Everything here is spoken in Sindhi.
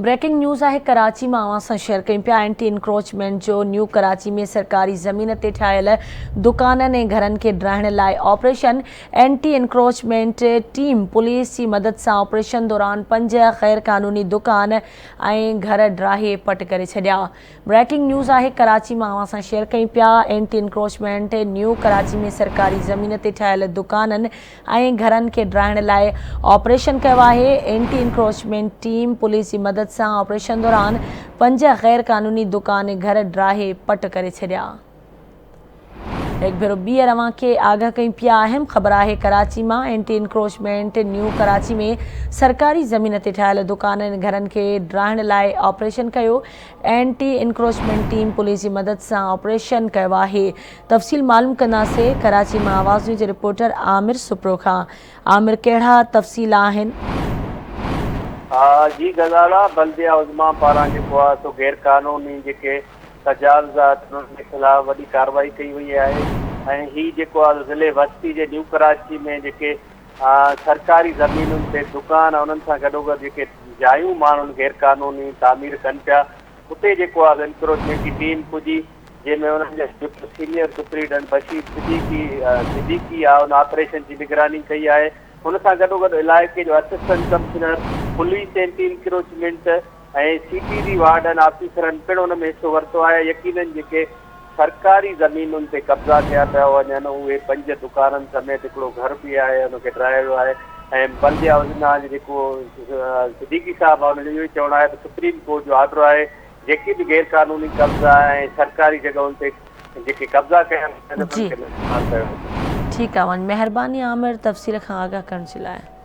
بريڪنگ نيوز آهي ڪراچي مان اوهان سان شيئر ڪيون پيا اينٽي انڪروچمينٽ جو نيو ڪراچي ۾ سرڪاري زمين تي ٺاهيل دڪانن ۽ گهرن کي ڊاهڻ لاء operation anti encroachment team police جي مدد سان آپريشن دوران پنج غير قانوني دڪان ۽ گهر ڊاهي پٽ ڪري ڇڏيا بريڪنگ نيوز آهي ڪراچي مان اوهان سان شيئر ڪيون پيا اينٽي انڪروچمينٽ نيو ڪراچي ۾ سرڪاري زمين تي ٺاهيل دڪانن ۽ گهرن کي ڊاهڻ لاء آپريشن ڪيو آهي اينٽي انڪروچمينٽ ٽيم پوليس جي مدد سان آپريشن دوران پنج غير قانوني دڪان ۽ گهر ڊاهي پٽ ڪري ڇڏيا. هڪ ڀيرو ٻيهر اوهان کي آگاهه ڪيون پيا اهم خبر آهي ڪراچي مان اينٽي انڪروچمينٽ نيو ڪراچي ۾ سرڪاري زمين تي ٺاهيل دڪانن ۽ گهرن کي ڊاهڻ لاء آپريشن ڪيو اينٽي انڪروچمينٽ ٽيم پوليس جي مدد سان آپريشن ڪيو آهي تفصيل معلوم ڪنداسين ڪراچي مان آواز نيوز جي رپورٽر عامر سپرو کان عامر ڪهڙا تفصيل آهن. جي غزالا بلديه عظميٰ پاران جيڪو آهي سو غير قانوني جيڪي تجاوزات انهن جي خلاف وڏي ڪارروائي ڪئي وئي آهي ۽ هي جيڪو آهي ضلعي وستي جي نيو ڪراچي ۾ جيڪي سرڪاري زمينن تي دڪان انهن سان گڏوگڏ جيڪي جايون ماڻهن غير قانوني تعمير ڪن پيا اتي جيڪو آهي انڪروچمينٽ جي ٽيم پڄي جنهن ۾ انهن جا جيڪو سينيئر سپريڊنٽ بشير صديقي صديقي آهي ان آپريشن جي نگراني ڪئي آهي ان سان گڏوگڏ علائقي جو assistant commissioner police anti encroachment ۽ C T D warden آفيسرن پڻ ان ۾ حصو ورتو آهي، يقينن جيڪي سرڪاري زمينن تي قبضا ڪيا پيا وڃن اهي پنج دڪانن سميت هڪڙو گهر به آهي ان کي ڊاهيو ويو آهي ۽ بلديه عظميٰ جي جيڪو صديقي صاحب آهي ان جو اهو ئي چوڻ آهي ته سپريم ڪورٽ جو آرڊر آهي جيڪي به غير قانوني قبضا ۽ سرڪاري جڳهن تي جيڪي قبضا ڪيا وڃن انهن کي نقصان ڪيو وڃي. ٺيڪ آهي مهرباني عامر تفصيل کان آگاهه ڪرڻ جي لاء.